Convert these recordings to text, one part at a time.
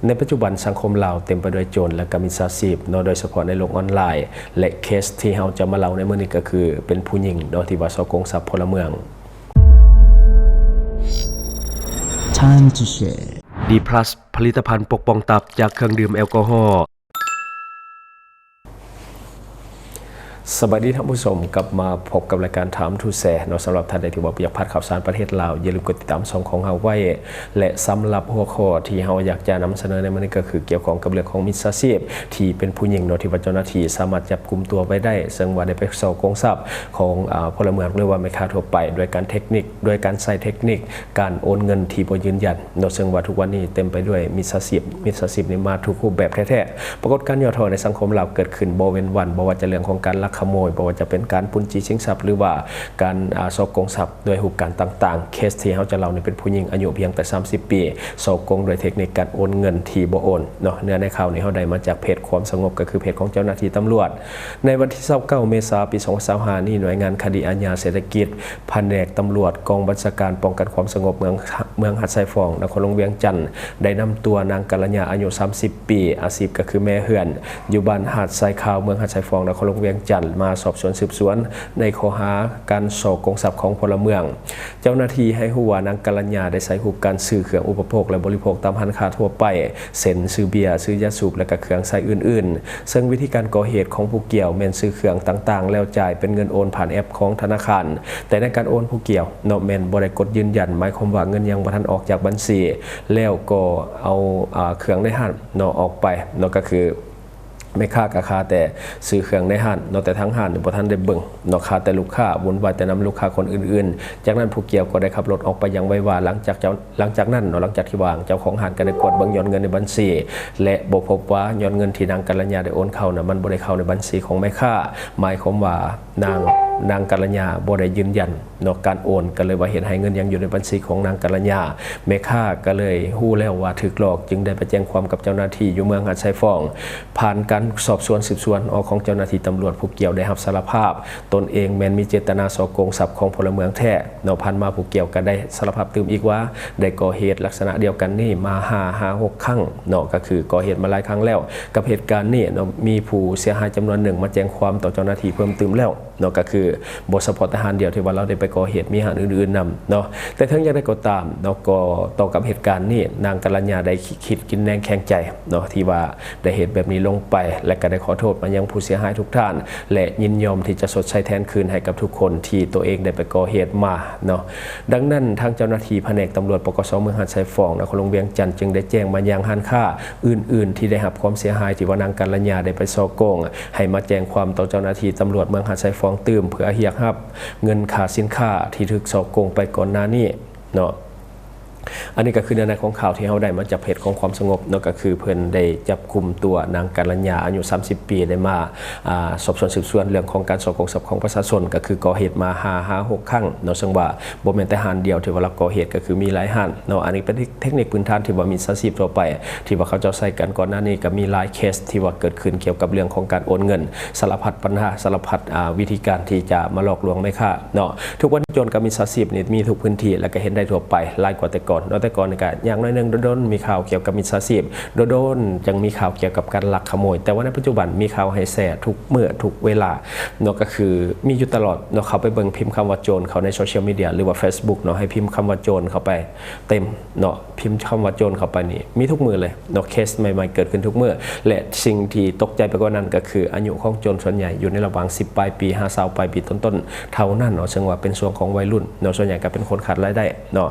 ໃນປັດຈຸບັນສັງຄົມລາວເຕັມໄປດ້ວຍໂຈນ ແລະ ກະມິດສາຊີບເນາະ, ໂດຍສະເພາະໃນໂລກອອນລາຍ ແລະ ເຄສທີ່ເຮົາຈະມາເລົ່າໃນມື້ນີ້ກໍຄືເປັນຜູ້ຍິງເນາະ ທີ່ວ່າສໍ້ໂກງຊັບພົນລະເມືອງ. Time to share. ດີພລັສ ຜະລິດຕະພັນປົກປ້ອງຕັບຈາກເຄື່ອງດື່ມແອລກໍຮໍ. ສະບາຍດີທ່ານຜູ້ຊົມ, ກັບມາພົບກັບລາຍການ Time to Share ເນາະ. ສຳລັບທ່ານໃດທີ່ວ່າບໍ່ຢາກພາດຂ່າວສານປະເທດລາວ, ຢ່າລືມກົດຕິດຕາມຊ່ອງຂອງເຮົາໄວ້ ແລະ ສຳລັບຫົວຂໍ້ທີ່ເຮົາຢາກຈະນຳສະເໜີໃນມື້ນີ້ກໍຄືກ່ຽວຂ້ອງກັບເລື່ອງຂອງມິດສາຊີບທີ່ເປັນຜູ້ຍິງເນາະ ທີ່ວ່າເຈົ້າໜ້າທີ່ສາມາດຈັບກຸມຕົວໄວ້ໄດ້ ເຊິ່ງວ່າໄດ້ໄປສໍ້ໂກງຊັບຂອງ ອາ ພົນລະເມືອງ ຫຼືວ່າແມ່ຄ້າທົ່ວໄປ ດ້ວຍການເທັກນິກ ດ້ວຍການໃຊ້ເທັກນິກການໂອນເງິນທີ່ບໍ່ຢືນຢັນເນາະ, ເຊິ່ງວ່າທຸກວັນນີ້ເຕັມໄປດ້ວຍມິດສາຊີບ, ມິດສາຊີບນີ້ມາທຸກຮູບແບບແທ້ໆ. ປາກົດການຫຍໍ້ທໍ້ໃນສັງຄົມລາວເກີດຂຶ້ນບໍ່ເວັ້ນວັນ, ບໍ່ວ່າຈະເລື່ອງຂອງການລັກຂະໂມຍ, ບໍ່ວ່າຈະເປັນການປຸ້ນຈີ້ຊິງຊັບ ຫຼືວ່າການ ອາ ສໍ້ໂກງຊັບດ້ວຍຮູບການຕ່າງໆ. ເຄສທີ່ເຮົາຈະເລົ່ານີ້ເປັນຜູ້ຍິງອາຍຸພຽງແຕ່ສາມສິບປີ, ສໍ້ໂກງດ້ວຍເທັກນິກການໂອນເງິນທີ່ບໍ່ໂອນເນາະ. ເນື້ອໃນຂ່າວນີ້ເຮົາໄດ້ມາຈາກເພຈຄວາມສະຫງົບ, ກໍຄືເພຈຂອງເຈົ້າໜ້າທີ່ຕຳຫຼວດ. ໃນວັນທີຊາວເກົ້າ ເມສາ ປີສອງພັນຊາວຫ້ານີ້, ໜ່ວຍງານຄະດີອາຍາເສດຖະກິດ ພະແນກຕຳຫຼວດກອງບັນຊາການປ້ອງກັນຄວາມສະຫງົບເມືອງ ເມືອງຫາດຊາຍຟອງ ນະຄອນຫຼວງວຽງຈັນ ໄດ້ນຳຕົວນາງກັນລະຍາ ອາຍຸສາມສິບປີ, ອາຊີບກໍຄືແມ່ເຮືອນ ຢູ່ບ້ານຫາດຊາຍຂາວ ເມືອງຫາດຊາຍຟອງ ນະຄອນຫຼວງວຽງຈັນ ມາສອບສວນສືບສວນໃນຂໍ້ຫາການສໍ້ໂກງຊັບຂອງພົນລະເມືອງ. ເຈົ້າໜ້າທີ່ໃຫ້ຮູ້ວ່ານາງກັນລະຍາໄດ້ໃຊ້ຮູບການຊື້ເຄື່ອງອຸປະໂພກ ແລະ ບໍລິໂພກຕາມຮ້ານຄ້າທົ່ວໄປ ເຊັ່ນ ຊື້ເບຍ, ຊື້ຢາສູບ ແລະ ກະເຄື່ອງໃຊ້ອື່ນໆ. ເຊິ່ງວິທີການກໍ່ເຫດຂອງຜູ້ກ່ຽວແມ່ນຊື້ເຄື່ອງຕ່າງໆ ແລ້ວຈ່າຍເປັນເງິນໂອນຜ່ານແອັບຂອງທະນາຄານ, ແຕ່ໃນການໂອນຜູ້ກ່ຽວເນາະ ແມ່ນບໍ່ໄດ້ກົດຢືນຢັນ, ໝາຍຄວາມວ່າເງິນຍັງບໍ່ທັນອອກຈາກບັນຊີ, ແລ້ວກໍເອົາ ອາ ເຄື່ອງໃນຮ້ານເນາະອອກໄປເນາະ, ກໍຄືແມ່ຄ້າກໍຄາແຕ່ຊື້ເຄື່ອງໃນຮ້ານເນາະ, ແຕ່ທາງຮ້ານບໍ່ທັນໄດ້ເບິ່ງເນາະ, ຄາແຕ່ລູກຄ້າ, ວຸ່ນວາຍແຕ່ນຳລູກຄ້າຄົນອື່ນໆ. ຈາກນັ້ນຜູ້ກ່ຽວກໍໄດ້ຂັບລົດອອກໄປຢ່າງໄວວາ. ຫຼັງຈາກເຈົ້າ ຫຼັງຈາກນັ້ນເນາະ, ຫຼັງຈາກທີ່ວ່າເຈົ້າຂອງຮ້ານກໍໄດ້ກວດເບິ່ງຍອດເງິນໃນບັນຊີ ແລະ ບໍ່ພົບວ່າຍອດເງິນທີ່ນາງກັນລະຍາໄດ້ໂອນເຂົ້ານະ ມັນບໍ່ໄດ້ເຂົ້າໃນບັນຊີຂອງແມ່ຄ້າ, ໝາຍຄວາມວ່ານາງ ນາງກັນລະຍາບໍ່ໄດ້ຢືນຢັນເນາະການໂອນ, ກໍເລີຍວ່າເຮັດໃຫ້ເງິນຍັງຢູ່ໃນບັນຊີຂອງນາງກັນລະຍາ. ແມ່ຄ້າກໍເລີຍຮູ້ແລ້ວວ່າຖືກຫຼອກ, ຈຶ່ງໄດ້ໄປແຈ້ງຄວາມກັບເຈົ້າໜ້າທີ່ຢູ່ເມືອງຫາດຊາຍຟອງ. ຜ່ານການສອບສວນສືບສວນອອກຂອງເຈົ້າໜ້າທີ່ຕຳຫຼວດ, ຜູ້ກ່ຽວໄດ້ຮັບສາລະພາບ ຕົນເອງແມ່ນມີເຈດຕະນາສໍ້ໂກງຊັບຂອງພົນລະເມືອງແທ້. ເນາະ ຜ່ານມາຜູ້ກ່ຽວກໍໄດ້ສາລະພາບຕື່ມອີກວ່າ ໄດ້ກໍ່ເຫດລັກສະນະດຽວກັນນີ້ມາຫ້າຫາຫົກຄັ້ງເນາະ, ກໍຄືກໍ່ເຫດມາຫຼາຍຄັ້ງແລ້ວກັບເຫດການນີ້ເນາະ. ມີຜູ້ເສຍຫາຍຈຳນວນໜຶ່ງມາແຈ້ງຄວາມຕໍ່ເຈົ້າໜ້າທີ່ເພີ່ມຕື່ມແລ້ວເນາະ, ກໍຄືບໍ່ສະເພາະແຕ່ຮ້ານດຽວທີ່ວ່າລາວໄດ້ໄປກໍ່ເຫດ, ມີຮ້ານອື່ນໆນຳເນາະ. ແຕ່ເຖິງຢ່າງໃດກໍຕາມເນາະ, ກໍຕໍ່ກັບເຫດການນີ້ ນາງກັນລະຍາໄດ້ຄິດກິນແນງແຂງໃຈເນາະ ທີ່ວ່າໄດ້ເຮັດແບບນີ້ລົງໄປ ແລະ ກໍໄດ້ຂໍໂທດມາຍັງຜູ້ເສຍຫາຍທຸກທ່ານ ແລະ ຍິນຍອມທີ່ຈະຊົດໃຊ້ແທນຄືນໃຫ້ກັບທຸກຄົນທີ່ຕົວເອງໄດ້ໄປກໍ່ເຫດມາເນາະ. ດັ່ງນັ້ນ ທາງເຈົ້າໜ້າທີ່ພະແນກຕຳຫຼວດ ປກສ ເມືອງຫາດຊາຍຟອງ ນະຄອນຫຼວງວຽງຈັນ ຈຶ່ງໄດ້ແຈ້ງມາຍັງຮ້ານຄ້າອື່ນໆ ທີ່ໄດ້ຮັບຄວາມເສຍຫາຍ ທີ່ວ່ານາງກັນລະຍາໄດ້ໄປສໍ້ໂກງ ໃຫ້ມາແຈ້ງຄວາມຕໍ່ເຈົ້າໜ້າທີ່ຕຳຫຼວດເມືອງຫາດຊາຍຟອງຕື່ມ ເພື່ອຮຽກຮັບເງິນຄ່າສິນຄ້າທີ່ຖືກສໍ້ໂກງໄປກ່ອນໜ້ານີ້ເນາະ. ອັນນີ້ກໍຄືເນື້ອໃນຂອງຂ່າວທີ່ເຮົາໄດ້ມາຈາກເພຈຂອງຄວາມສະຫງົບເນາະ, ກໍຄືເພິ່ນໄດ້ຈັບກຸມຕົວນາງກັນລະຍາ ອາຍຸສາມສິບປີ ໄດ້ມາ ອາ ສອບສວນສືບສວນເລື່ອງຂອງການສໍ້ໂກງຊັບຂອງປະຊາຊົນ, ກໍຄືກໍ່ເຫດມາຫ້າຫາຫົກຄັ້ງເນາະ, ເຊິ່ງວ່າບໍ່ແມ່ນແຕ່ຮ້ານດຽວທີ່ວ່າລັກກໍ່ເຫດ, ກໍຄືມີຫຼາຍຮ້ານເນາະ. ອັນນີ້ເປັນເທັກນິກພື້ນຖານທີ່ວ່າມິດສາຊີບທົ່ວໄປ ທີ່ວ່າເຂົາເຈົ້າໃຊ້ກັນ. ກ່ອນໜ້ານີ້ກໍມີຫຼາຍເຄສທີ່ວ່າເກີດຂຶ້ນກ່ຽວກັບເລື່ອງຂອງການໂອນເງິນ, ສາລະພັດບັນຫາ, ສາລະພັດ ອາ ວິທີການທີ່ຈະມາຫຼອກລວງແມ່ຄ້າເນາະ. ທຸກວັນນີ້ໂຈນກັບມິດສາຊີບນີ້ມີທຸກພື້ນທີ່ ແລະ ກໍເຫັນໄດ້ທົ່ວໄປຫຼາຍກວ່າແຕ່ກ່ອນເນາະ. ແຕ່ກ່ອນນີ້ກໍຍາກໜ້ອຍໜຶ່ງ, ດົນໆມີຂ່າວກ່ຽວກັບມິດສາຊີບ, ດົນໆຈັ່ງມີຂ່າວກ່ຽວກັບການລັກຂະໂມຍ, ແຕ່ວ່າໃນປັດຈຸບັນມີຂ່າວໃຫ້ແຊທຸກມື້ທຸກເວລາເນາະ, ກໍຄືມີຢູ່ຕະຫຼອດເນາະ. ເຂົ້າໄປເບິ່ງ, ພິມຄຳວ່າໂຈນເຂົ້າໃນໂຊຊຽວມີເດຍ ຫຼືວ່າເຟສບຸກເນາະ, ໃຫ້ພິມຄຳວ່າໂຈນເຂົ້າໄປເຕັມເນາະ, ພິມຄຳວ່າໂຈນເຂົ້າໄປນີ້ມີທຸກມື້ເລີຍເນາະ, ເຄສໃໝ່ໆເກີດຂຶ້ນທຸກມື້. ແລະ ສິ່ງທີ່ຕົກໃຈໄປກວ່ານັ້ນກໍຄືອາຍຸຂອງໂຈນສ່ວນໃຫຍ່ຢູ່ໃນລະຫວ່າງສິບປາຍປີຫາຊາວປາຍປີຕົ້ນໆເທົ່ານັ້ນເນາະ, ເຊິ່ງວ່າເປັນຊ່ວງຂອງໄວລຸ້ນເນາະ, ສ່ວນໃຫຍ່ກໍເປັນຄົນຂາດລາຍໄດ້ເນາະ.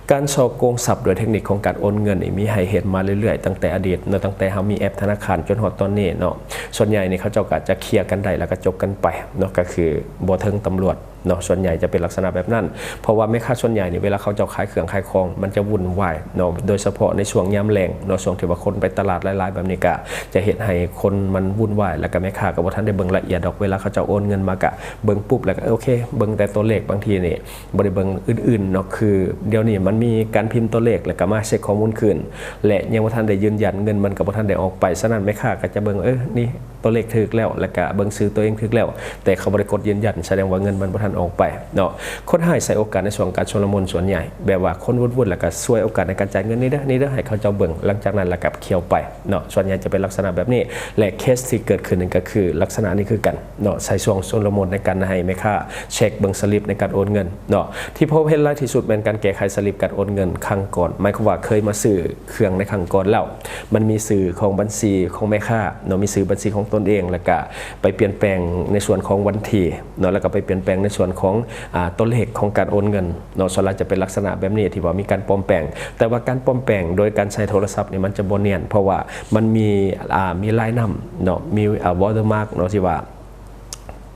ການສໍ້ໂກງຊັບດ້ວຍເທັກນິກຂອງການໂອນເງິນນີ້ມີໃຫ້ເຫັນມາເລື້ອຍໆ ຕັ້ງແຕ່ອະດີດເນາະ, ຕັ້ງແຕ່ເຮົາມີແອັບທະນາຄານຈົນຮອດຕອນນີ້ເນາະ. ສ່ວນໃຫຍ່ນີ້ເຂົາເຈົ້າກໍຈະເຄລຍກັນໄດ້ ແລ້ວກໍຈົບກັນໄປເນາະ, ກໍຄືບໍ່ເຖິງຕຳຫຼວດເນາະ. ສ່ວນໃຫຍ່ຈະເປັນລັກສະນະແບບນັ້ນ, ເພາະວ່າແມ່ຄ້າສ່ວນໃຫຍ່ນີ້ ເວລາເຂົາເຈົ້າຂາຍເຄື່ອງຂາຍຂອງ ມັນຈະວຸ່ນວາຍເນາະ, ໂດຍສະເພາະໃນຊ່ວງຍາມແລງເນາະ, ຊ່ວງທີ່ວ່າຄົນໄປຕະຫຼາດຫຼາຍໆແບບນີ້ ກໍຈະເຮັດໃຫ້ຄົນມັນວຸ່ນວາຍ, ແລ້ວກໍແມ່ຄ້າກໍບໍ່ທັນໄດ້ເບິ່ງລະອຽດດອກ. ເວລາເຂົາເຈົ້າໂອນເງິນມາ ກໍເບິ່ງປຸບ ແລ້ວກໍໂອເຄ ເບິ່ງແຕ່ຕົວເລກ. ບາງທີນີ້ ບໍ່ໄດ້ເບິ່ງອື່ນໆເນາະ, ຄືດຽວນີ້ມັນມີການພິມຕົວເລກ ແລ້ວກໍມາເຊັກຂໍ້ມູນຄືນ ແລະ ຍັງບໍ່ທັນໄດ້ຢືນຢັນ, ເງິນມັນກໍບໍ່ທັນໄດ້ອອກໄປ. ສະນັ້ນແມ່ຄ້າກໍຈະເບິ່ງ ເອີ ນີ້ຕົວເລກຖືກແລ້ວ ແລ້ວກໍເບິ່ງຊື່ຕົວເອງຖືກແລ້ວ, ແຕ່ເຂົາບໍ່ໄດ້ກົດຢືນຢັນ, ສະແດງວ່າເງິນມັນບໍ່ທັນ ອອກໄປເນາະ. ຄົນຮ້າຍໃຊ້ໂອກາດໃນຊ່ວງການຊຸນລະມຸນສ່ວນໃຫຍ່ ແບບວ່າຄົນວຸ້ນໆ ແລ້ວກໍສວຍໂອກາດໃນການຈ່າຍເງິນ ນີ້ເດີ ນີ້ເດີ ໃຫ້ເຂົາເຈົ້າເບິ່ງ ຫຼັງຈາກນັ້ນແລ້ວກໍຂ້ຽວໄປເນາະ. ສ່ວນໃຫຍ່ຈະເປັນລັກສະນະແບບນີ້ ແລະ ເຄສທີ່ເກີດຂຶ້ນນັ້ນກໍຄືລັກສະນະນີ້ຄືກັນເນາະ ໃຊ້ຊ່ວງຊຸນລະມຸນໃນການໃຫ້ແມ່ຄ້າເຊັກເບິ່ງສະລິບໃນການໂອນເງິນເນາະ. ທີ່ພົບເຫັນຫຼາຍທີ່ສຸດແມ່ນການແກ້ໄຂສະລິບການໂອນເງິນຄັ້ງກ່ອນ ໝາຍຄວາມວ່າເຄີຍມາຊື້ ເຄື່ອງໃນຄັ້ງກ່ອນແລ້ວ ມັນມີຊື່ຂອງບັນຊີຂອງແມ່ຄ້າເນາະ ມີຊື່ບັນຊີຂອງຕົນເອງ ແລ້ວກະໄປປ່ຽນແປງໃນສ່ວນຂອງວັນທີເນາະ ແລ້ວກະໄປປ່ຽນແປງໃນສ່ວນຂອງ ອາ ຕົວເລກຂອງການໂອນເງິນເນາະ. ສ່ວນຫຼາຍຈະເປັນລັກສະນະແບບນີ້ທີ່ວ່າມີການປອມແປງ ແຕ່ວ່າການປອມແປງໂດຍການໃຊ້ໂທລະສັບນີ້ມັນຈະບໍ່ນຽນ ເພາະວ່າມັນມີ ອາ ມີລາຍນ້ຳເນາະ ມີ ອາ ວອເຕີມາກເນາະ ທີ່ວ່າ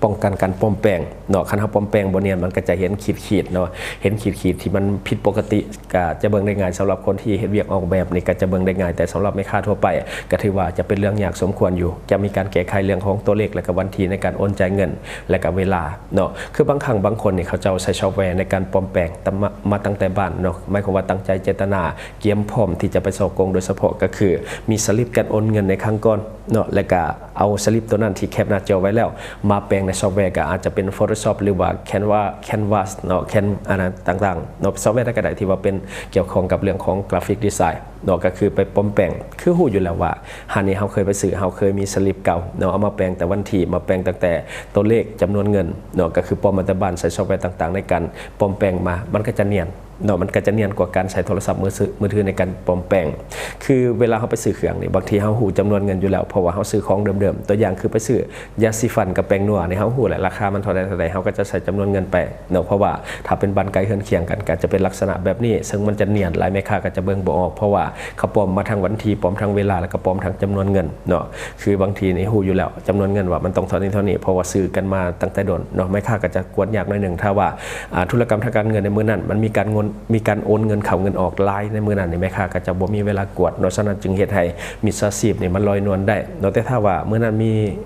ປ້ອງກັນການປອມແປງເນາະ. ຄັນເຮົາປອມແປງບໍ່ນຽນ ມັນກໍຈະເຫັນຂີດໆເນາະ ເຫັນຂີດໆທີ່ມັນຜິດປົກກະຕິ ກໍຈະເບິ່ງໄດ້ງ່າຍ. ສຳລັບຄົນທີ່ເຮັດວຽກອອກແບບນີ້ກໍຈະເບິ່ງໄດ້ງ່າຍ ແຕ່ສຳລັບແມ່ຄ້າທົ່ວໄປກໍຖືວ່າຈະເປັນເລື່ອງຍາກສົມຄວນຢູ່ ຈະມີການແກ້ໄຂເລື່ອງຂອງຕົວເລກ ແລະ ກະວັນທີໃນການໂອນຈ່າຍເງິນ ແລະ ກະເວລາເນາະ. ຄືບາງຄັ້ງບາງຄົນນີ້ເຂົາເຈົ້າໃຊ້ຊອບແວໃນການປອມແປງ ຕັ້ງ ມາ ມາຕັ້ງແຕ່ບ້ານເນາະ ໝາຍຄວາມວ່າຕັ້ງໃຈເຈດຕະນາກຽມພ້ອມທີ່ຈະໄປສໍ້ໂກງ ໂດຍສະເພາະກໍຄືມີສະລິບການໂອນເງິນໃນຄັ້ງກ່ອນ ເນາະ ແລ້ວກະເອົາສະລິບຕົວນັ້ນທີ່ແຄບໜ້າຈໍໄວ້ແລ້ວ ມາແປງໃນຊອບແວ ກະອາດຈະເປັນ Photoshop ຫຼືວ່າ Canva Canvas ເນາະ Can ອັນນັ້ນຕ່າງໆເນາະ ຊອບແວໃດກໍໄດ້ທີ່ວ່າເປັນກ່ຽວຂ້ອງກັບເລື່ອງຂອງກຣາຟິກດີໄຊເນາະ ກໍຄືໄປປອມແປງ. ຄືຮູ້ຢູ່ແລ້ວວ່າຮ້ານນີ້ເຮົາເຄີຍໄປຊື້ ເຮົາເຄີຍມີສະລິບເກົ່າເນາະ ເອົາມາແປງແຕ່ວັນທີ ມາແປງຕັ້ງແຕ່ຕົວເລກຈຳນວນເງິນເນາະ ກໍຄືປອມມາແຕ່ບ້ານ ໃຊ້ຊອບແວຕ່າງໆໃນການປອມແປງມາ ມັນກໍຈະນຽນ ເນາະ ມັນກໍຈະນຽນກວ່າການໃຊ້ໂທລະສັບມືຖື ມືຖືໃນການປອມແປງ. ຄືເວລາເຮົາໄປຊື້ເຄື່ອງນີ້ ບາງທີເຮົາຮູ້ຈຳນວນເງິນຢູ່ແລ້ວ ເພາະວ່າເຮົາຊື້ຂອງເດີມໆ ຕົວຢ່າງຄືໄປຊື້ຢາສີຟັນກັບແປ້ງນົວນີ້ ເຮົາຮູ້ແຫຼະລາຄາມັນເທົ່າໃດເທົ່າໃດ ເຮົາກໍຈະໃສ່ຈຳນວນເງິນໄປເນາະ ເພາະວ່າຖ້າເປັນບ້ານໃກ້ເຮືອນຄຽງກັນ ກໍຈະເປັນລັກສະນະແບບນີ້ ເຊິ່ງມັນຈະນຽນຫຼາຍ ແມ່ຄ້າກໍຈະເບິ່ງບໍ່ອອກ ເພາະວ່າເຂົາປອມມາທັງວັນທີ ປອມທັງເວລາ ແລ້ວກໍປອມທັງຈຳນວນເງິນເນາະ. ຄືບາງທີນີ້ຮູ້ຢູ່ແລ້ວຈຳນວນເງິນວ່າມັນຕ້ອງເທົ່ານີ້ເທົ່ານີ້ ເພາະວ່າຊື້ກັນມາຕັ້ງແຕ່ດົນເນາະ ແມ່ຄ້າກໍຈະກວດຍາກໜ້ອຍໜຶ່ງ ຖ້າວ່າ ອາ ທຸລະກຳທາງການເງິນໃນມື້ນັ້ນ ມັນມີການເງິນ ມີການໂອນເງິນເຂົ້າເງິນອອກຫຼາຍໃນມື້ນັ້ນນີ້ ແມ່ຄ້າກໍຈະບໍ່ມີເວລາກວດເນາະ. ສະນັ້ນຈຶ່ງເຮັດໃຫ້ມິດສາຊີບນີ້ມັນລອຍນວນໄດ້ເນາະ ແຕ່ຖ້າວ່າມື້ນັ້ນມີ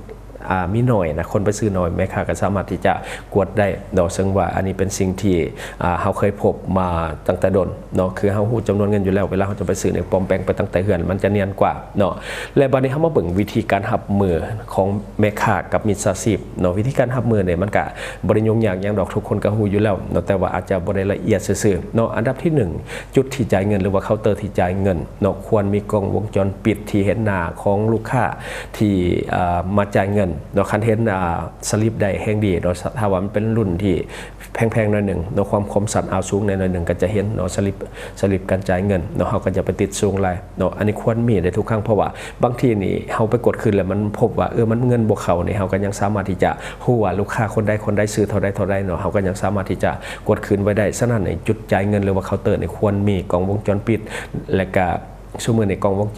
ອາ ມີໜ້ອຍນະ ຄົນໄປຊື້ໜ້ອຍ ແມ່ຄ້າກໍສາມາດທີ່ຈະກວດໄດ້ເນາະ. ເຊິ່ງວ່າອັນນີ້ເປັນສິ່ງທີ່ ອາ ເຮົາເຄີຍພົບມາຕັ້ງແຕ່ດົນເນາະ ຄືເຮົາຮູ້ຈຳນວນເງິນຢູ່ແລ້ວ ເວລາເຮົາຈະໄປຊື້ນີ້ ປອມແປງໄປຕັ້ງແຕ່ເຮືອນ ມັນຈະນຽນກວ່າເນາະ. ແລະ ບາດນີ້ເຮົາມາເບິ່ງວິທີການຮັບມືຂອງແມ່ຄ້າກັບມິດສາຊີບເນາະ. ວິທີການຮັບມືນີ້ມັນກະ ບໍ່ໄດ້ຫຍຸ້ງຍາກຫຍັງດອກ ທຸກຄົນກໍຮູ້ຢູ່ແລ້ວເນາະ ແຕ່ວ່າອາດຈະບໍ່ໄດ້ລະອຽດຊື່ໆເນາະ. ອັນດັບທີໜຶ່ງ ຈຸດທີ່ຈ່າຍເງິນ ຫຼືວ່າເຄົາເຕີທີ່ຈ່າຍເງິນເນາະ ຄວນມີກ້ອງວົງຈອນປິດທີ່ເຫັນໜ້າຂອງລູກຄ້າທີ່ ເອີ ມາຈ່າຍເງິນເນາະ. ຄັນເຫັນ ອາ ສະລິບໄດ້ແຮ່ງດີເນາະ ຖ້າວ່າມັນເປັນລຸ້ນທີ່ແພງໆໜ້ອຍໜຶ່ງເນາະ ຄວາມຄົມຊັດອາວສູງແດ່ໜ້ອຍໜຶ່ງ ກໍຈະເຫັນເນາະ ສະລິບ ສະລິບການຈ່າຍເງິນເນາະ ເຮົາກໍຢ່າໄປຕິດສູງຫຼາຍ ເນາະ. ອັນນີ້ຄວນມີໄດ້ທຸກຄັ້ງ ເພາະວ່າບາງທີນີ້ເຮົາໄປກວດຄືນແລ້ວມັນພົບວ່າ ເອີ ມັນເງິນບໍ່ເຂົ້ານີ້ ເຮົາກໍຍັງສາມາດທີ່ຈະຮູ້ວ່າລູກຄ້າຄົນໃດຄົນໃດຊື້ເທົ່າໃດເທົ່າໃດເນາະ ເຮົາກໍຍັງສາມາດທີ່ຈະກວດຄືນໄວ້ໄດ້. ສະນັ້ນໃນຈຸດຈ່າຍເງິນ ຫຼືວ່າເຄົາເຕີນີ້ຄວນມີກ້ອງວົງຈອນປິດ ແລະກະຊຸມື້ນີ້ກ້ອງວົງ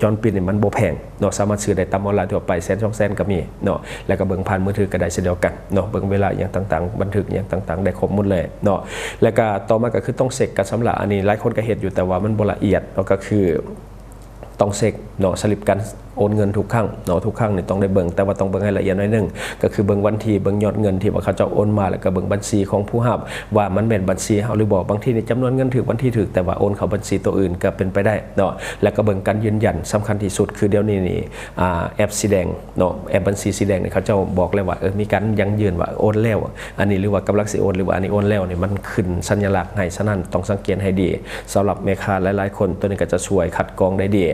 ຈອນປິດນີ້ມັນບໍ່ແພງເນາະ ສາມາດຊື້ໄດ້ຕາມອອນລາຍທົ່ວໄປ ແສນສອງແສນກໍມີເນາະ ແລະກະເບິ່ງຜ່ານມືຖືກໍໄດ້ເຊັ່ນດຽວກັນເນາະ ເບິ່ງເວລາອີ່ຫຍັງຕ່າງໆ ບັນທຶກອີ່ຫຍັງຕ່າງໆ ໄດ້ຄົບໝົດເລີຍເນາະ. ແລະກະຕໍ່ມາກໍຄືຕ້ອງເຊັກການຊຳລະ ອັນນີ້ຫຼາຍຄົນກໍເຮັດຢູ່ ແຕ່ວ່າມັນບໍ່ລະອຽດເນາະ ກໍຄື ຕ້ອງເຊັກເນາະ ສະລິບການໂອນເງິນທຸກຄັ້ງເນາະ ທຸກຄັ້ງນີ້ຕ້ອງໄດ້ເບິ່ງ ແຕ່ວ່າຕ້ອງເບິ່ງໃຫ້ລະອຽດໜ້ອຍໜຶ່ງ ກໍຄືເບິ່ງວັນທີ ເບິ່ງຍອດເງິນທີ່ວ່າເຂົາເຈົ້າໂອນມາ ແລ້ວກໍເບິ່ງບັນຊີຂອງຜູ້ຮັບວ່າມັນແມ່ນບັນຊີເຮົາຫຼືບໍ່. ບາງທີນີ້ຈຳນວນເງິນຖືກ ວັນທີຖືກ ແຕ່ວ່າໂອນເຂົ້າບັນຊີຕົວອື່ນກໍເປັນໄປໄດ້ເນາະ. ແລ້ວກໍເບິ່ງການຢືນຢັນ ສຳຄັນທີ່ສຸດ ຄືດຽວນີ້ນີ້ ອາ ແອັບສີແດງເນາະ ແອັບບັນຊີສີແດງນີ້ ເຂົາເຈົ້າບອກແລ້ວວ່າ ເອີ ມີການຢັ້ງຢືນວ່າໂອນແລ້ວ ອັນນີ້ ຫຼືວ່າກຳລັງຊິໂອນ ຫຼືວ່າອັນນີ້ໂອນແລ້ວນີ້ ມັນຂຶ້ນສັນຍະລັກໃຫ້. ສະນັ້ນຕ້ອງສັງເກດໃຫ້ດີ ສຳລັບແມ່ຄ້າຫຼາຍໆຄົນ ໂຕນີ້ກໍຈະຊ່ວຍຄັດກອງໄດ້ດີ.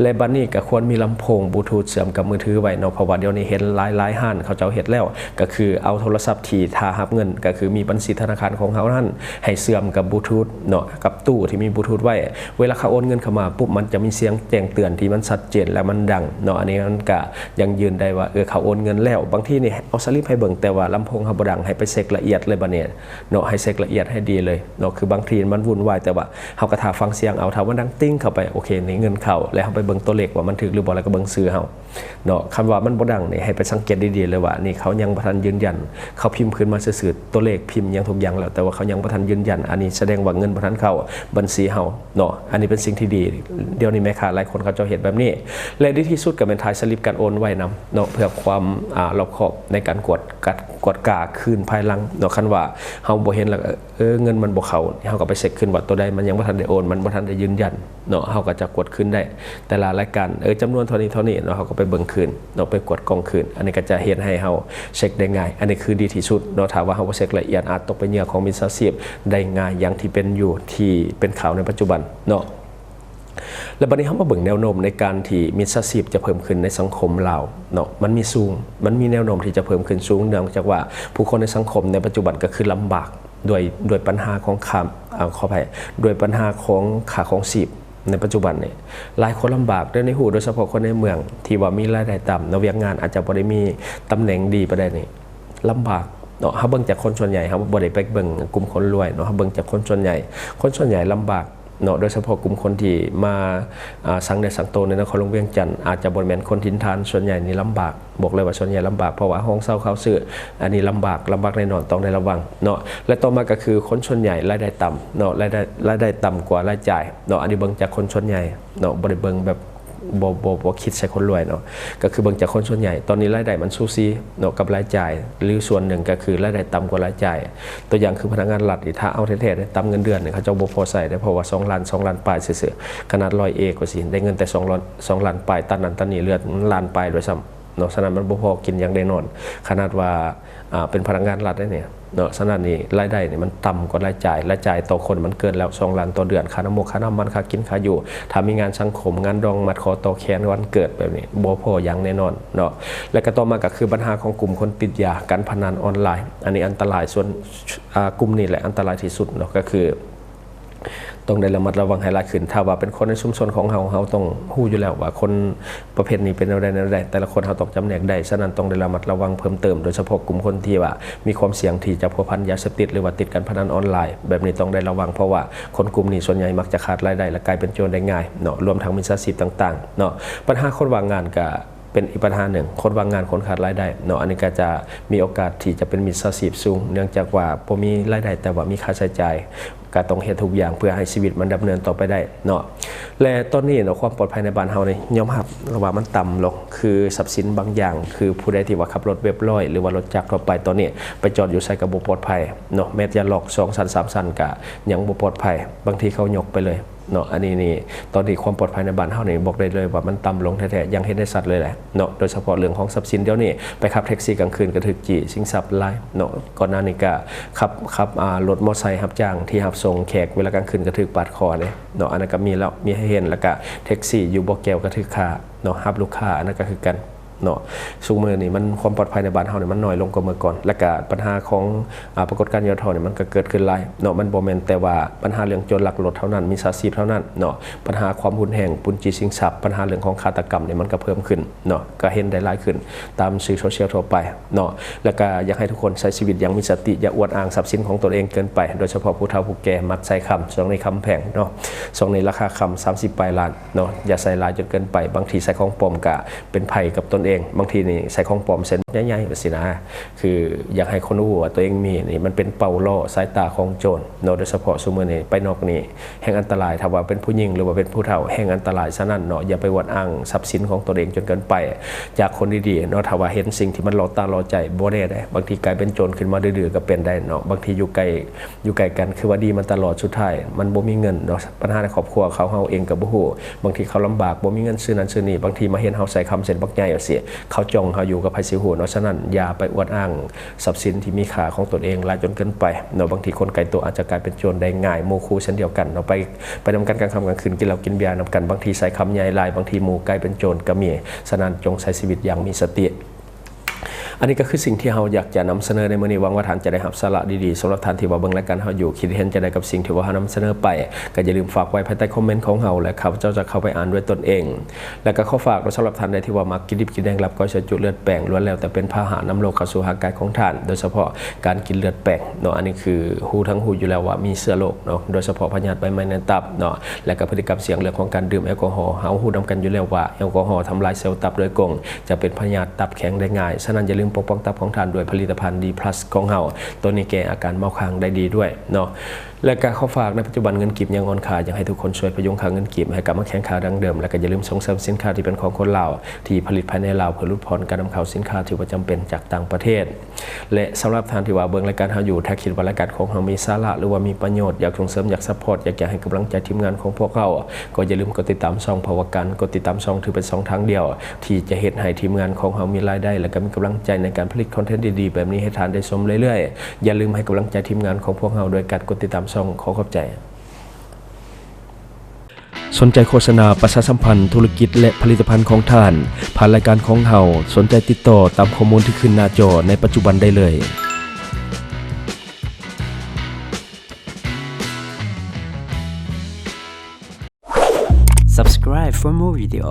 ແລະ ບັດນີ້ກໍຄວນມີລຳໂພງບລູທູດເຊື່ອມກັບມືຖືໄວ້ເນາະ ເພາະວ່າດຽວນີ້ເຫັນຫຼາຍໆຮ້ານເຂົາເຈົ້າເຮັດແລ້ວ ກໍຄືເອົາໂທລະສັບທີ່ຖ້າຮັບເງິນ ກໍຄືມີບັນຊີທະນາຄານຂອງເຮົານັ້ນ ໃຫ້ເຊື່ອມກັບບລູທູດເນາະ ກັບຕູ້ທີ່ມີບລູທູດໄວ້. ເວລາເຂົາໂອນເງິນເຂົ້າມາປຸບ ມັນຈະມີສຽງແຈ້ງເຕືອນທີ່ມັນຊັດເຈນ ແລະ ມັນດັງເນາະ. ອັນນີ້ມັນກະຢັ້ງຢືນໄດ້ວ່າ ເອີ ເຂົາໂອນເງິນແລ້ວ. ບາງທີນີ້ເອົາສະລິບໃຫ້ເບິ່ງ ແຕ່ວ່າລຳໂພງເຮົາບໍ່ດັງ ໃຫ້ໄປເຊັກລະອຽດເລີຍບັດນີ້ ເນາະ ໃຫ້ເຊັກລະອຽດໃຫ້ດີເລີຍເນາະ. ຄືບາງທີມັນວຸ້ນວາຍ ແຕ່ວ່າເຮົາກໍຖ້າຟັງສຽງເອົາ ຖ້າມັນດັງຕິ້ງເຂົ້າໄປ ໂອເຄ ນີ້ເງິນເຂົ້າ ແລ້ວເຮົາໄປເບິ່ງຕົວເລກວ່າມັນຖືກຫຼືບໍ່ ແລ້ວກໍເບິ່ງຊື່ເຮົາເນາະ. ຄັນວ່າມັນບໍ່ດັງນີ້ ໃຫ້ໄປສັງເກດດີໆເລີຍວ່າ ນີ້ເຂົາຍັງບໍ່ທັນຢືນຢັນ ເຂົາພິມຂຶ້ນມາຊື່ໆ ຕົວເລກພິມຫຍັງທຸກຢ່າງແລ້ວ ແຕ່ວ່າເຂົາຍັງບໍ່ທັນຢືນຢັນ ອັນນີ້ສະແດງວ່າເງິນບໍ່ທັນເຂົ້າບັນຊີເຮົາເນາະ. ອັນນີ້ເປັນສິ່ງທີ່ດີ ດຽວນີ້ແມ່ຄ້າຫຼາຍຄົນເຂົາເຈົ້າເຮັດແບບນີ້. ແລະ ດີທີ່ສຸດກໍແມ່ນຖ່າຍສະລິບການໂອນໄວ້ນຳເນາະ ເພື່ອຄວາມ ອາ ລອບຄອບໃນການກວດ ການກວດກາຄືນພາຍຫຼັງເນາະ. ຄັນວ່າເຮົາບໍ່ເຫັນ ແລ້ວກໍ ເອີ ເງິນມັນບໍ່ເຂົ້າ ເຮົາກໍໄປເຊັກຄືນວ່າໂຕໃດມັນຍັງບໍ່ທັນໄດ້ໂອນ ມັນບໍ່ທັນໄດ້ຢືນຢັນເນາະ ເຮົາກໍຈະກວດຄືນໄດ້ແຕ່ລະລາຍການ ເອີ ຈຳນວນເທົ່າ ນີ້ເທົ່ານີ້ເນາະ ເຮົາກໍໄປເບິ່ງຄືນເນາະ ໄປກວດກ້ອງຄືນ. ອັນນີ້ກໍຈະເຮັດໃຫ້ເຮົາເຊັກໄດ້ງ່າຍ. ອັນນີ້ຄືດີທີ່ສຸດເນາະ. ຖ້າວ່າເຮົາບໍ່ເຊັກລະອຽດ ອາດຕົກເປັນເຫຍື່ອຂອງມິດສາຊີບໄດ້ງ່າຍ ຢ່າງທີ່ເປັນຢູ່ ທີ່ເປັນຂ່າວໃນປັດຈຸບັນເນາະ. ແລະ ບັດນີ້ເຮົາມາເບິ່ງແນວໂນ້ມໃນການທີ່ມິດສາຊີບຈະເພີ່ມຂຶ້ນໃນສັງຄົມລາວເນາະ ມັນມີສູງ ມັນມີແນວໂນ້ມທີ່ຈະເພີ່ມຂຶ້ນສູງ ເນື່ອງຈາກວ່າຜູ້ຄົນໃນສັງຄົມໃນປັດຈຸບັນກໍຄືລຳບາກ ດ້ວຍ ດ້ວຍບັນຫາຂອງຄ່າ ອາ ຂໍອະໄພ ດ້ວຍບັນຫາຂອງຄ່າຄອງຊີບໃນປັດຈຸບັນນີ້. ຫຼາຍຄົນລຳບາກ ແຕ່ໃນຮູ້ ໂດຍສະເພາະຄົນໃນເມືອງທີ່ວ່າມີລາຍໄດ້ຕ່ຳເນາະ ວຽກງານອາດຈະບໍ່ໄດ້ມີຕຳແໜ່ງດີປານໃດນີ້ ລຳບາກເນາະ. ເຮົາເບິ່ງຈາກຄົນສ່ວນໃຫຍ່ ເຮົາບໍ່ໄດ້ໄປເບິ່ງກຸ່ມຄົນລວຍເນາະ ເຮົາເບິ່ງຈາກຄົນສ່ວນໃຫຍ່. ຄົນສ່ວນໃຫຍ່ລຳບາກເນາະ ໂດຍສະເພາະກຸ່ມຄົນທີ່ມາ ອາ ສັງເນື້ອສັງໂຕໃນນະຄອນຫຼວງວຽງຈັນ ອາດຈະບໍ່ແມ່ນຄົນຖິ່ນຖານ. ສ່ວນໃຫຍ່ນີ້ລຳບາກ ບອກເລີຍວ່າສ່ວນໃຫຍ່ລຳບາກ ເພາະວ່າຫ້ອງເຊົ່າເຂົ້າຊື້ ອັນນີ້ລຳບາກ ລຳບາກແນ່ນອນ ຕ້ອງໄດ້ລະວັງເນາະ. ແລະ ຕໍ່ມາກໍຄືຄົນສ່ວນໃຫຍ່ລາຍໄດ້ຕ່ຳເນາະ ລາຍໄດ້ ລາຍໄດ້ຕ່ຳກວ່າລາຍຈ່າຍເນາະ. ອັນນີ້ເບິ່ງຈາກຄົນສ່ວນໃຫຍ່ເນາະ ບໍ່ໄດ້ເບິ່ງແບບ ບໍ່ ບໍ່ ບໍ່ຄິດໃສ່ຄົນລວຍເນາະ ກໍຄືເບິ່ງຈາກຄົນສ່ວນໃຫຍ່. ຕອນນີ້ລາຍໄດ້ມັນສູສີເນາະກັບລາຍຈ່າຍ ຫຼື ສ່ວນໜຶ່ງກໍຄືລາຍໄດ້ຕ່ຳກວ່າລາຍຈ່າຍ. ຕົວຢ່າງຄືພະນັກງານລັດນີ້ ຖ້າເອົາແທ້ໆ ໄດ້ຕ່ຳເງິນເດືອນນີ້ ເຂົາເຈົ້າບໍ່ພໍໃຊ້ເດ້ ເພາະວ່າສອງລ້ານ ສອງລ້ານປາຍຊື່ໆ. ຂະໜາດຮ້ອຍເອກວ່າຊິໄດ້ເງິນແຕ່ສອງລ້ານ ສອງລ້ານປາຍ ຕັນນັ້ນຕັນນີ້ເຫຼືອລ້ານປາຍດ້ວຍຊ້ຳເນາະ. ສະນັ້ນມັນບໍ່ພໍກິນຢ່າງແນ່ນອນ ຂະໜາດວ່າ ອ່າ ເປັນພະນັກງານລັດໄດ໋ນີ້ເນາະ. ສະນັ້ນນີ້ລາຍໄດ້ນີ້ມັນຕ່ຳກວ່າລາຍຈ່າຍ ລາຍຈ່າຍຕໍ່ຄົນມັນເກີນແລ້ວສອງລ້ານຕໍ່ເດືອນ ຄ່ານ້ຳມົກຄ່ານ້ຳມັນ ຄ່າກິນຄ່າຢູ່ ຖ້າມີງານສັງຄົມ ງານດອງມັດຂໍ້ຕໍ່ແຂນ ວັນເກີດແບບນີ້ ບໍ່ພໍຢ່າງແນ່ນອນເນາະ. ແລະ ກໍຕໍ່ມາກໍຄືບັນຫາຂອງກຸ່ມຄົນຕິດຢາ ການພະນັນອອນລາຍ ອັນນີ້ອັນຕະລາຍ ສ່ວນ ອ່າ ກຸ່ມນີ້ແຫຼະອັນຕະລາຍທີ່ສຸດເນາະ. ກໍຄື ຕ້ອງໄດ້ລະມັດລະວັງໃຫ້ຫຼາຍຂຶ້ນ. ຖ້າວ່າເປັນຄົນໃນຊຸມຊົນຂອງເຮົາ ເຮົາຕ້ອງຮູ້ຢູ່ແລ້ວວ່າຄົນປະເພດນີ້ເປັນແນວໃດແນວໃດ ແຕ່ລະຄົນເຮົາຕ້ອງຈຳແນກໄດ້. ສະນັ້ນຕ້ອງໄດ້ລະມັດລະວັງເພີ່ມເຕີມ ໂດຍສະເພາະກຸ່ມຄົນທີ່ວ່າມີຄວາມສ່ຽງທີ່ຈະພົວພັນຢາເສບຕິດ ຫຼືວ່າຕິດການພະນັນອອນລາຍ ແບບນີ້ຕ້ອງໄດ້ລະວັງ ເພາະວ່າຄົນກຸ່ມນີ້ສ່ວນໃຫຍ່ມັກຈະຂາດລາຍໄດ້ ແລະ ກາຍເປັນໂຈນໄດ້ງ່າຍເນາະ. ລວມທັງມິດສາຊີບຕ່າງໆເນາະ. ບັນຫາຄົນວ່າງງານກະ ເປັນອີກບັນຫາໜຶ່ງ ຄົນວ່າງງານ ຄົນຂາດລາຍໄດ້ເນາະ. ອັນນີ້ກໍຈະມີໂອກາດທີ່ຈະເປັນມິດສາຊີບສູງ ເນື່ອງຈາກວ່າບໍ່ມີລາຍໄດ້ ແຕ່ວ່າມີຄ່າໃຊ້ຈ່າຍ ກໍຕ້ອງເຮັດທຸກຢ່າງເພື່ອໃຫ້ຊີວິດມັນດຳເນີນຕໍ່ໄປໄດ້ເນາະ. ແລະ ຕອນນີ້ເນາະ ຄວາມປອດໄພໃນບ້ານເຮົານີ້ຍອມຮັບວ່າມັນຕ່ຳລົງ ຄືຊັບສິນບາງຢ່າງ ຄືຜູ້ໃດທີ່ວ່າຂັບລົດເວັບຮ້ອຍ ຫຼືວ່າລົດຈັກທົ່ວໄປຕອນນີ້ ໄປຈອດຢູ່ໃສກໍບໍ່ປອດໄພເນາະ. ແມ້ແຕ່ລັອກສອງຊັ້ນ ສາມຊັ້ນ ກໍຍັງບໍ່ປອດໄພ ບາງທີເຂົາຍົກໄປເລີຍ ເນາະ. ອັນນີ້ນີ້ ຕອນນີ້ຄວາມປອດໄພໃນບ້ານເຮົານີ້ ບອກໄດ້ເລີຍວ່າມັນຕ່ຳລົງແທ້ໆ ຢ່າງເຫັນໄດ້ຊັດເລີຍແຫຼະເນາະ. ໂດຍສະເພາະເລື່ອງຂອງຊັບສິນ ດຽວນີ້ໄປຂັບແທັກຊີກາງຄືນກໍຖືກຈີ້ຊິງຊັບຫຼາຍເນາະ. ກ່ອນໜ້ານີ້ກໍຂັບ ຂັບ ອ່າ ລົດມໍໄຊຮັບຈ້າງທີ່ຮັບສົ່ງແຂກເວລາກາງຄືນກໍຖືກປາດຄໍເດ້ເນາະ. ອັນນັ້ນກໍມີແລ້ວ ມີໃຫ້ເຫັນ. ແລ້ວກໍແທັກຊີຢູ່ບໍ່ແກ້ວກໍຖືກຂ້າເນາະ ຮັບລູກຄ້າ ອັນນັ້ນກໍຄືກັນ ເນາະ. ຊຸມື້ນີ້ມັນ ຄວາມປອດໄພໃນບ້ານເຮົານີ້ມັນໜ້ອຍລົງກວ່າເມື່ອກ່ອນ ແລະກະບັນຫາຂອງ ອາ ປາກົດການຫຍໍ້ທໍ້ນີ້ມັນກະເກີດຂຶ້ນຫຼາຍເນາະ. ມັນບໍ່ແມ່ນແຕ່ວ່າບັນຫາເລື່ອງໂຈນລັກລົດເທົ່ານັ້ນ ມິດສາຊີບເທົ່ານັ້ນເນາະ. ບັນຫາຄວາມຮຸນແຮງ ປຸນຈີ້ຊິງຊັບ ບັນຫາເລື່ອງຂອງຄາດຕະກຳນີ້ມັນກະເພີ່ມຂຶ້ນເນາະ ກະເຫັນໄດ້ຫຼາຍຂຶ້ນຕາມສື່ໂຊຊຽວທົ່ວໄປເນາະ. ແລະກະຢາກໃຫ້ທຸກຄົນໃຊ້ຊີວິດຢ່າງມີສະຕິ ຢ່າອວດອ້າງຊັບສິນຂອງຕົນເອງເກີນໄປ ໂດຍສະເພາະຜູ້ເຖົ້າຜູ້ແກ່ມັກໃສ່ຄຳ ຊ່ວງນີ້ຄຳແພງເນາະ ຊ່ວງນີ້ລາຄາຄຳສາມສິບປາຍລ້ານ ເນາະ ຢ່າໃສ່ຫຼາຍຈົນເກີນໄປ. ບາງທີໃສ່ຂອງປອມກະເປັນໄພກັບຕົນເອງ ບາງທີນີ້ໃສ່ຂອງປອມເສັ້ນໃຫຍ່ໆ ຈັ່ງຊີ້ນະ. ຄືຢາກໃຫ້ຄົນຮູ້ວ່າຕົວເອງມີນີ້ ມັນເປັນເປົ້າລໍ້ສາຍຕາຂອງໂຈນເນາະ. ໂດຍສະເພາະຊຸມື້ນີ້ໄປນອກນີ້ແຮ່ງອັນຕະລາຍ ຖ້າວ່າເປັນຜູ້ຍິງ ຫຼືວ່າເປັນຜູ້ເຖົ້າແຮ່ງອັນຕະລາຍ. ສະນັ້ນເນາະ ຢ່າໄປອວດອ້າງຊັບສິນຂອງຕົນເອງຈົນເກີນໄປຈາກຄົນດີໆເນາະ. ຖ້າວ່າເຫັນສິ່ງທີ່ມັນຫຼໍ່ຕາຫຼໍ່ໃຈ ບໍ່ແນ່ເດ້ ບາງທີກາຍເປັນໂຈນຂຶ້ນມາດື້ໆກະເປັນໄດ້ເນາະ. ບາງທີຢູ່ໃກ້ ຢູ່ໃກ້ກັນ ຄືວ່າດີມາຕະຫຼອດ ສຸດທ້າຍມັນບໍ່ມີເງິນເນາະ. ບັນຫາໃນຄອບຄົວເຂົາ ເຮົາເອງກໍບໍ່ຮູ້ ບາງທີເຂົາລຳບາກ ບໍ່ມີເງິນຊື້ນັ້ນຊື້ນີ້ ບາງທີມາເຫັນເຮົາໃສ່ຄຳເສັ້ນບັກໃຫຍ່ຈັ່ງຊີ້ ເຂົາຈ້ອງເຮົາຢູ່ກັບໃຜຊິຮູ້ເນາະ. ສະນັ້ນຢ່າໄປອວດອ້າງຊັບສິນທີ່ມີຄ່າຂອງຕົນເອງຫຼາຍຈົນເກີນໄປເນາະ. ບາງທີຄົນໃກ້ໂຕອາດຈະກາຍເປັນໂຈນໄດ້ງ່າຍ ໝູ່ຄູ່ເຊັ່ນດຽວກັນເນາະ ໄປ ໄປນຳກັນກາງຄ່ຳກາງຄືນ ກິນເຫຼົ້າກິນເບຍນຳກັນ ບາງທີໃສ່ຄຳໃຫຍ່ຫຼາຍ ບາງທີໝູ່ກາຍເປັນໂຈນກໍມີ. ສະນັ້ນຈົ່ງໃຊ້ຊີວິດຢ່າງມີສະຕິ. ອັນນີ້ກໍຄືສິ່ງທີ່ເຮົາຢາກຈະນຳສະເໜີໃນມື້ນີ້ ຫວັງວ່າທ່ານຈະໄດ້ຮັບສາລະດີໆ. ສຳລັບທ່ານທີ່ວ່າເບິ່ງລາຍການເຮົາຢູ່ ຄິດເຫັນຈັ່ງໃດກັບສິ່ງທີ່ວ່າເຮົານຳສະເໜີໄປ ກໍຢ່າລືມຝາກໄວ້ພາຍໃຕ້ຄອມເມັນຂອງເຮົາ ແລະ ຂ້າພະເຈົ້າຈະເຂົ້າໄປອ່ານດ້ວຍຕົນເອງ. ແລະ ກໍຂໍຝາກສຳລັບທ່ານໃດທີ່ວ່າມັກກິນດິບກິນແດງ ລັບກ້ອຍ ຊອຍຈຸ ເລືອດແປງ ລ້ວນແລ້ວແຕ່ເປັນພາຫະນຳໂລກເຂົ້າສູ່ຮ່າງກາຍຂອງທ່ານ ໂດຍສະເພາະການກິນເລືອດແປງເນາະ. ອັນນີ້ຄືຮູ້ທັງຮູ້ຢູ່ແລ້ວວ່າມີເຊື້ອໂລກເນາະ ໂດຍສະເພາະພະຍາດໃບໄມ້ໃນຕັບເນາະ ແລະ ກໍພຶດຕິກຳສ່ຽງເລື່ອງຂອງການດື່ມແອລກໍຮໍ. ເຮົາຮູ້ນຳກັນຢູ່ແລ້ວວ່າແອລກໍຫໍທຳລາຍເຊວຕັບໂດຍກົງ ຈະເປັນພະຍາດຕັບແຂງໄດ້ງ່າຍ. ສະນັ້ນຢ່າລືມປົກປ້ອງຕັບຂອງທ່ານດ້ວຍຜະລິດຕະພັນ ດີພລັສ ຂອງເຮົາ ໂຕນີ້ແກ້ອາການເມົາຄ້າງໄດ້ດີດ້ວຍເນາະ. ແລະກໍຂໍຝາກ, ໃນປັດຈຸບັນເງິນກີບຍັງອ່ອນຄ່າ, ຢາກໃຫ້ທຸກຄົນຊ່ວຍພະຍຸງຄ່າເງິນກີບໃຫ້ກັບມາແຂງຄ່າດັ່ງເດີມ ແລະກໍຢ່າລືມສົ່ງເສີມສິນຄ້າທີ່ເປັນຂອງຄົນລາວ ທີ່ຜະລິດພາຍໃນລາວ ເພື່ອຫຼຸດຜ່ອນການນຳເຂົ້າສິນຄ້າທີ່ບໍ່ຈຳເປັນຈາກຕ່າງປະເທດ. ແລະສຳລັບທ່ານທີ່ວ່າເບິ່ງລາຍການເຮົາຢູ່, ຖ້າຄິດວ່າລາຍການຂອງເຮົາມີສາລະ ຫຼືວ່າມີປະໂຫຍດ, ຢາກສົ່ງເສີມ, ຢາກຊັບພອດ, ຢາກ ຢາກໃຫ້ກຳລັງໃຈທີມງານຂອງພວກເຮົາ, ກໍຢ່າລືມກົດຕິດຕາມຊ່ອງ, ເພາະວ່າການກົດຕິດຕາມຊ່ອງຖືເປັນຊ່ອງທາງດຽວ ທີ່ຈະເຮັດໃຫ້ທີມງານຂອງເຮົາມີລາຍໄດ້ ແລະກໍມີກຳລັງໃຈໃນການຜະລິດຄອນເທັນດີໆແບບນີ້ໃຫ້ທ່ານໄດ້ຊົມເລື້ອຍໆ. ຢ່າລືມໃຫ້ກຳລັງໃຈທີມງານຂອງພວກເຮົາດ້ວຍການກົດຕິດຕາມຊ່ອງ. ຂໍຂອບໃຈ. ສົນໃຈໂຄສະນາປະຊາສຳພັນທຸລະກິດ ແລະ ຜະລິດຕະພັນຂອງທ່ານ ຜ່ານລາຍການຂອງເຮົາ, ສົນໃຈຕິດຕໍ່ຕາມຂໍ້ມູນທີ່ຂຶ້ນໜ້າຈໍໃນປັດຈຸບັນໄດ້ເລີຍ. Subscribe for more video.